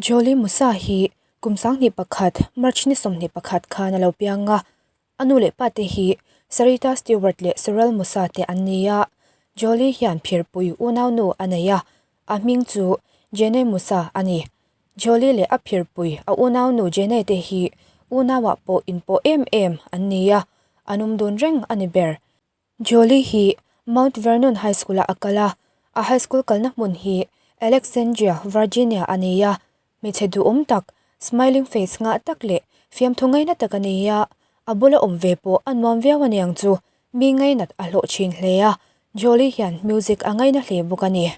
Jolie Musa hi kum 21 March ni 21 khan a lo piang a, a nu leh pa te hi Sarita Stewart leh Sorrel Musa te an ni a. Jolie hian phirpui unaunu a nei a, a hming chu Jene Musa a ni. Jolie leh a phirpui a unaunu Jene te hi unauah pawh inpawh em em an ni a, an awm dun reng a ni ber. Jolie hi Mount Vernon High School-ah a kal a, a high school kalna hmun hi Alexandria, Virginia a ni a. Hmeichhe duhawm tak, smiling face ngah tak leh fiamthu ngaina tak a ni a, a bula awm ve pawh a nuam viau a niang chu mi ngainat a hlawh thin hle a, Jolie hian music a ngaina hle bawk a ni.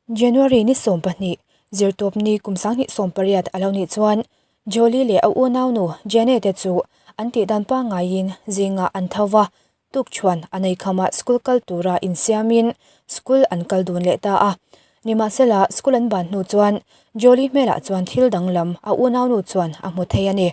January ni 12, zirtawpni kum 2018 a lo nih chuan Jolie leh a unaunu Jane te chu an tihdan pangngaiin zingah an tho va, tukchuan a nei khamah school kal tura insiamin school an kal dun leh ta a. Nimahsela, school an ban hnu chuan Jolie hmelah chuan thil danglam a unaunu chuan a hmu thei a ni.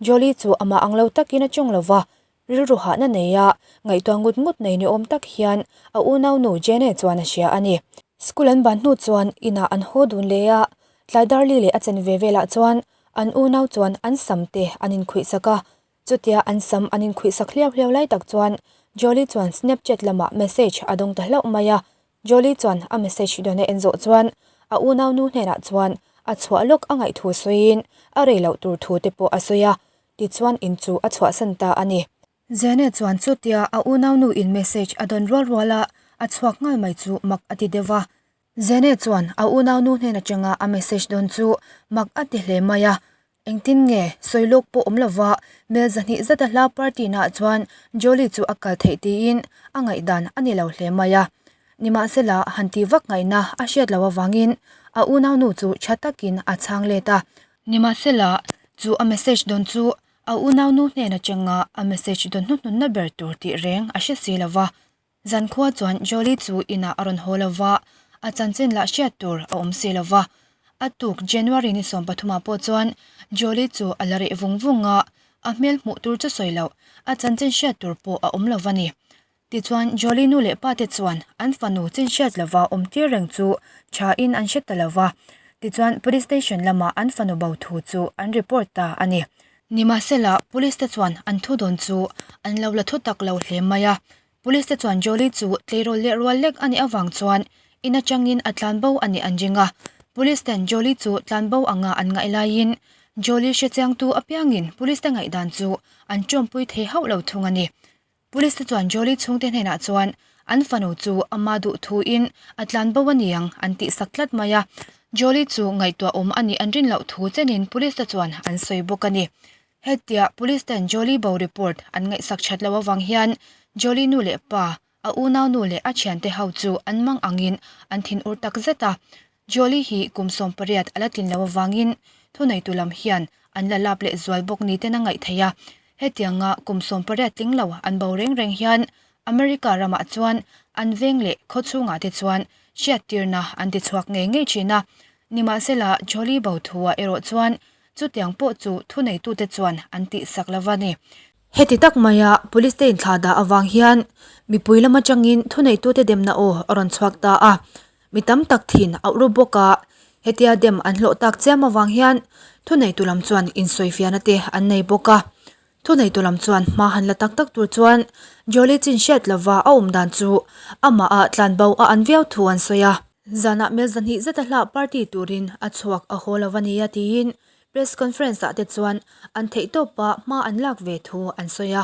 Jolie chu amah ang lo takin a chawng lo va, rilru hahna nei a, ngaihtuah ngut ngut nei ni awm tak hian a unaunu Jane chuan a hria a ni. School an ban hnu chuan inah an haw dun leh a, tlai darli leh a chen ve velah chuan an unau chuan an sam te an inkhuihsak a. Chutia an sam an inkhuihsak hliau hliau lai tak chuan Jolie chuan Snapchat lamah message a dawng ta hlauh mai a, Jolie chuan a message dawn a en zawh chuan a unaunu hnenah chuan a chhuah lawk a ngaih thu sawiin a rei loh tur thu te pawh a sawi a, tichuan in chu a chhuahsan ta a ni. Zene chuan chutia a unaunu in message a dawn rual rual a, a chhuak nghal mai chu mak a ti deuh a. Zene chuan a unaunu hnen atanga a message dawn chu mak a ti hle mai a, Engtin nge sawi lawk pawh awm lova mel 200 zata hla party naah chuan Jolie chu a kal theih tiin a ngaihdan a ni lo hle mai a. Nimahsela han tih vak ngaihna a hriat loh avangin a unaunu chu tha takin a chhang let a. Nimahsela chu a message dawn chu a unaunu hnen atanga a message dawn hnuhnunna ber tur tih reng a hre si lova. Zankhua chuan Jolie chu inah a rawn haw lo va, a chanchin lah hriat tur a awm si lo va. A tuk January ni 13 ah pawh chuan Jolie chu a la reh vung vung a, a hmel hmuh tur chu sawi loh, a chanchin hriat tur pawh a awm lo va ni. Tichuan Jolie nu leh pa te chuan an fanu chin hriat lova awm tir reng chu tha in an hre ta lo va. Tichuan Police Station lamah an fanu bo thu chu an report ta a ni. Nimahsela Police te chuan an thu dawn chu an lo la thu tak lo hle mai a. Police te chuan Jolie chu tleirawl leh rual lek a nih avang chuan in atangin a tlan bo a nih an ring a. Police ten Jolie chu tlan bo anga an ngaih laiin Jolie hrechiangtu apiangin police te ngaihdan chu an tawmpui thei hauh lo thung a ni. Police te chuan Jolie chhungte hnenah chuan an fanu chu ama duh thuin a tlan bo a niang an tihsak tlat mai a. Jolie chu ngaihtuah awm a nih an rin loh thu chenin police te chuan an sawi bawk a ni. Hetia Police ten Jolie bo report an ngaihsak that loh avang hian Jolie nu leh pa, a unau nu leh a thiante ho chu an mang angin an thin ur tak zet a. Jolie hi kum 18 a la tlin loh avangin thuneitu lam hian an la lap leh zual bawk ni ten a ngaih theih a. Hetianga kum 18 tling lo an bo reng reng hian America ramah chuan an veng leh khaw chhungah te chuan hriattirna an tichhuak ngei ngei thin a. Nimahsela Jolie bo thuah erawh chuan Chutiang pawh chu thuneitute chuan an tihsak lo va ni. Heti tak maia Police te inthlah dah avang hian mipui lam atangin thuneitute demna aw a rawn chhuak ta a. Mi tam tak thin auh ru bawk a, hetia dem an hlawh tak chiam avang hian thuneitu lam chuan insawifiahna te an nei bawk a. Thuneitu lam chuan hma han la tak tak tur chuan Jolie chin hriat lova a awm dan chu amah ah tlanbo a an viau thu an sawi a. Zanah mel 200 zeta hlah party turin a chhuak a haw lo a nia tiin press conference ah te chuan an theihtawpa hma an lak ve thu an sawi a.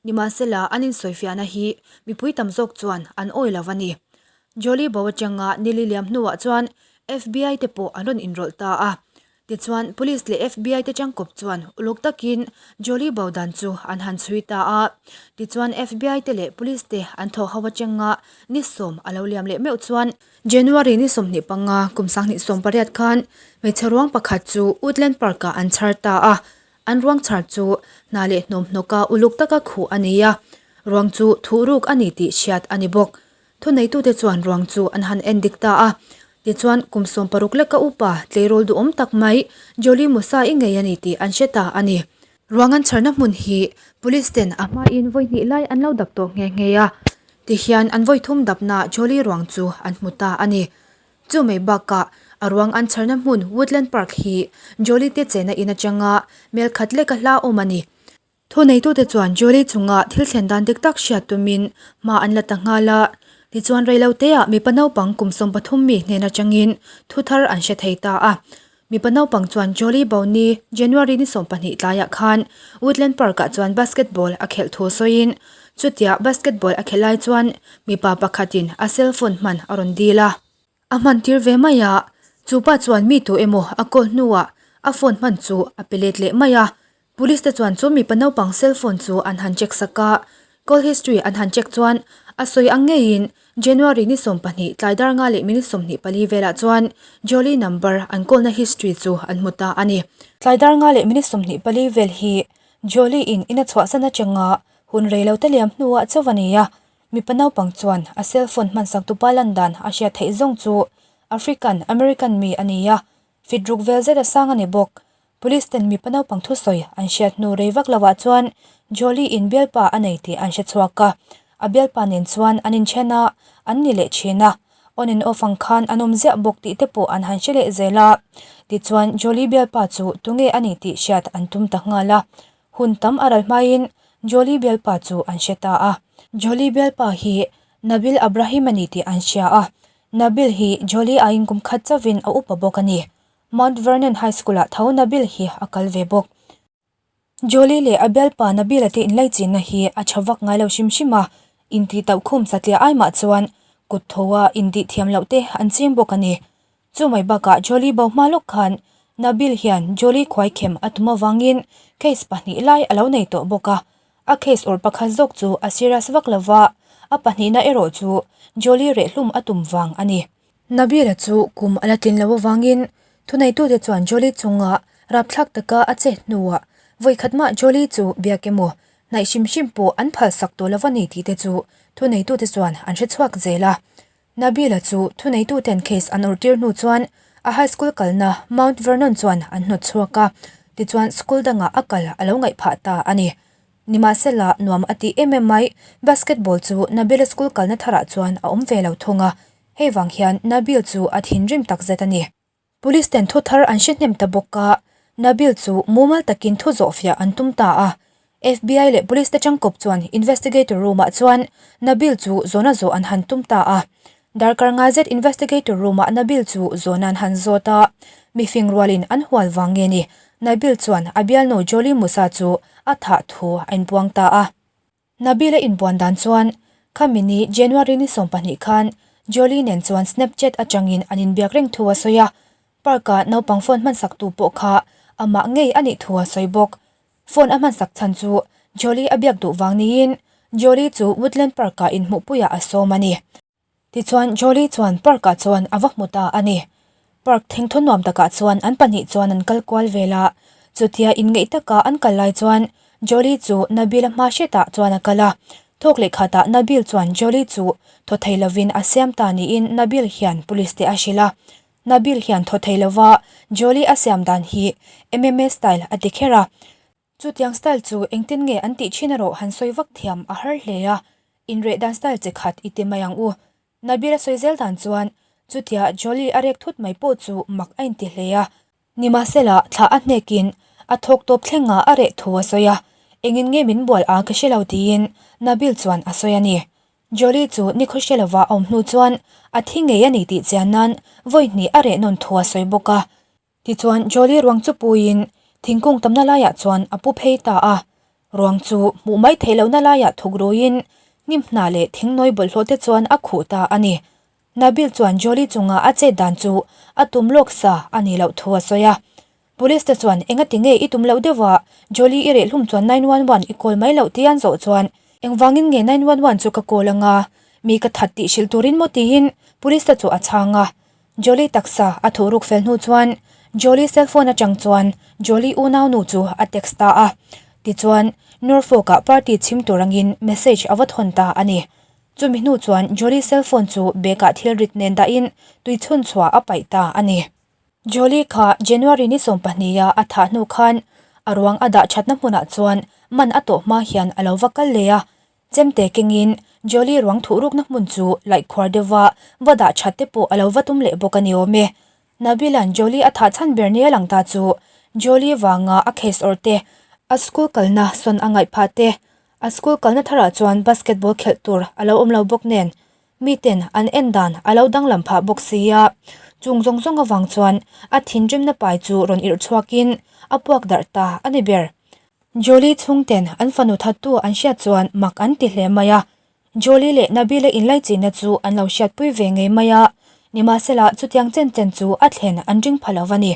Nimahsela an insawifiahna hi mipui tam zawk chuan an awi lo a ni. Jolie bo atanga nili liam hnuah chuan FBI te pawh an rawn inrawlh ta a. Tichuan, Police leh FBI te tangkawp chuan uluk takin Jolie bo dan chu an han chhui ta a. Tichuan, FBI te leh Police te an thawh ho atanga ni 10 a lo liam leh meuh chuan, January ni 25 kum 2018 khan hmeichhe ruang pakhat chu Woodland Park-ah an chhar ta a. An ruang chhar chu hna leh hnawmhnawka uluk taka khuh a ni a, ruang chu thuhruk a ni tih hriat a ni bawk. Thuneitute chuan ruang chu an han en dik ta a, tichuan kum 16 leka upa tleirawl duhawm tak mai Jolie Musa i ngei a ni tih an hre ta a ni. Ruang an chharna hmun hi Police ten a hmain vawi hnih lai an lo dap tawh nghe nghe a, tihian an vawi thum dapna Jolie ruang chu an hmu ta a ni. Chu mai bakah A ruang an chharna hmun Woodland Park hi Jolie te chenna in atanga mel khat leka hla awm a ni. Thuneitute chuan Jolie chunga thil thlen dan dik tak hriat tumin hma an la ta nghal a. Tichuan reiloteah mipa naupang kum 13 mi hnen atangin thu thar an hre thei ta a. Mipa naupang chuan Jolie Boni January ni 12 tlaiah khan Woodland Park-ah chuan basketball a khelh thu sawiin chutia basketball a khelh lai chuan mipa pakhatin a cellphone hman a rawn dil a. A hman tir ve mai a, chu pa chuan mi tu emaw a call hnuah a phone hman chu a pe let leh mai a. Police te chuan chu mipa naupang cell phone chu an han check sak a, call history an han check chuan a sawi ang ngeiin January ni 12 tlai dar nga leh minute 24 velah chuan Jolie number an call na history chu an hmu ta a ni. Tlai dar nga leh minute 24 vel hi Jolie in in a chhuahsan atanga hun reilote liam hnuah chauh a ni a, Mipa naupang chuan a cell phone hmansak tupa lan dan a hriat theih zawng chu African American mi a ni a, fit ruk vel zet a sang a ni bawk. Police ten mipa naupang thusawi an hriat hnu rei vak lovah chuan Jolie in bialpa a nei tih an hre chhuak a, a bialpa nen chuan an inthen a, an ni leh thin a, on and off ang khan an awm ziah bawk tih te pawh an han hre leh zel a. Tichuan Jolie bialpa chu tunge a ni tih hriat an tum ta nghal a, Hun tam a ral hmain Jolie bialpa chu an hre ta a. Jolie bialpa hi Nabil Abrahim a ni tih an hria a. Nabil hi Jolie aiin kum khat chauhin a upa bawk a ni. Mount Vernon High School-ah tho Nabil hi a kal ve bawk. Jolie leh a bialpa Nabil-a te inlaichinna hi a tha vak ngai lo hrim hrim a, intih tauhkhum satliah ai mah chuan kut tho a intih thiam loh te an ching bawk a ni. Chu mai bakah Jolie bo hma lawk khan Nabil hian Jolie khuaikhem a tum avangin case pahnih lai a lo nei tawh bawk a, a case awrh pakhat zawk chu a serious vak lo va, a pahnihna erawh chu Jolie rehlum a tum vang a ni. Nabil-a chu kum a la tlin lo avangin thuneitute chuan Jolie chunga rapthlak taka a che hnuah vawikhat mah Jolie chu biak emaw hnaih hrim hrim pawh an phalsak tawh lo a ni tih te chu thuneitute chuan an hrechhuak zel a. Nabila chu thuneituten case an awrhtir hnu chuan a high school kalna Mount Vernon chuan an hnawt chhuak a, tichuan school dangah a kal a lo ngaih phah ta a ni. Nimahsela, nuam a tih em em mai, basketball chu Nabila school kalna tharah chuan a awm ve lo thung a, hei vang hian Nabil chu a thinrim takzet a ni. Police ten thu thar an hre hnem ta bawk a, Nabil chu mumal takin thu zawhfiah an tum ta a. FBI leh police te tangkawp chuan investigator room ah chuan Nabil chu zawna zawh an han tum ta a. Darkar nga zet investigator room ah Nabil chu zawna an han zawt a, mifing rualin an hual vang nge ni, Nabil chuan a bialnu Jolie Musa chu a thah thu a inpuang ta a. Nabil a inbuan dan chuan khami ni January ni 12 khan Jolie nen chuan Snapchat atangin an inbiak reng thu a sawi a, park-a naupang phone hmansak tu pawh kha amah ngei a nih thu a sawi bawk. Phone a hmansak chhan chu Jolie a biak duh vang niin Jolie chu Woodland Park-ah inhmuhpuiah a sawm a ni. Tichuan Jolie chuan park-ah chuan a va hmu ta a ni. Park thengthaw nuam takah chuan an pahnih chuan an kal kual vel a, chutia inngeih taka an kal lai chuan Jolie chu Nabil-a hma hretah chuan a kal a. Thawk leh khatah Nabil chuan Jolie chu thaw thei lovin a siam ta niin Nabil hian police te a hrilh a. Nabil hian thaw thei lova Jolie a siam dan hi MMA style a ti kher a. Chutiang style chu engtin nge an tih thin erawh han sawi vak thiam a har hle a, inreh dan style chi khat i ti mai ang u. Nabil a sawi zel dan chuan chutia Jolie a rek thut mai pawh chu mak a inti hle a. Nimahsela, thla a hnekin a thawk tawp thlengah a reh thu a sawi a, engin nge min bual a ka hre lo tiin Nabil chuan a sawi a ni. Jolie chu nikhaw hre lova a awm hnu chuan a thi ngei a ni tih chian nan vawi hnih a reh nawn thu a sawi bawk a. Tichuan Jolie ruang chu puiin thingkung tamna laiah chuan a pu phei ta a. Ruang chu hmuh mai theih lohna laiah thuk ruiin hnim hna leh thingnawi bawlhhlawh te chuan a khuh ta a ni. Nabil chuan Jolie chunga a chet dan chu a tum lawk sa a nih loh thu a sawi a. Police te chuan engati nge i tum loh deuha Jolie i rehhlum chuan 911 i call mai loh tih an zawh chuan engvangin nge 911 chu ka call anga mi ka that tih hrilh turin maw tiin police te chu a chhang a. Jolie taksa a thuh ruk fel hnu chuan Jolie cellphone atang chuan Jolie unaunu chu a text ta a. Tichuan, Norfolk-ah party chhim tur angin message a va thawn ta a ni. Chumi hnu chuan Jolie cellphone chu bag-ah thil rit nen dahin tui chhun chhuah a paih ta a ni. Jolie kha January ni 12-a a thah hnu khan a ruang a dah thatna hmunah chuan man a tawh hma hian a lo va kal leh a. Chemte kengin Jolie ruang thuh rukna hmun chu laih khuar deuhva va dah that te pawh a lo va tum leh bawk a ni awm e. Nabila'n Jolie a thah chhan ber nia lang ta chu Jolie vanga a case awrh te, a school kalna sawn a ngaih phah te, a school kalna tharah chuan basketball khelh tur a lo awm lo bawk nen miten an en dan a lo danglam phah bawk si a. Chung zawng zawng avang chuan a thinrimna pai chu rawn irh chhuakin a puak darh ta a ni ber. Jolie chhungten an fanu thattu an hriat chuan mak an ti hle mai a. Jolie leh Nabila inlaichinna chu an lo hriatpui ve ngei mai a, nimahsela chutiang chen chen chu a thlen an ring pha lo a ni.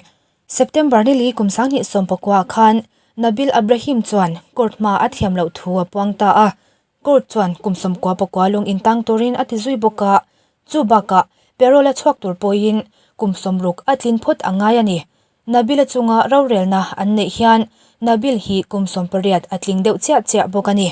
September nili kum 2019 khan Nabil Abrahim chuan court hma a thiam loh thu a puang ta a, court chuan kum 99 lung intang turin a ti zui bawk a, chu bakah parole a chhuak tur pawhin kum 60 a tlin phawt a ngai a ni. Nabila chunga rorelna an neih hian Nabil hi kum 18 a tling deuh chiah chiah bawk a ni.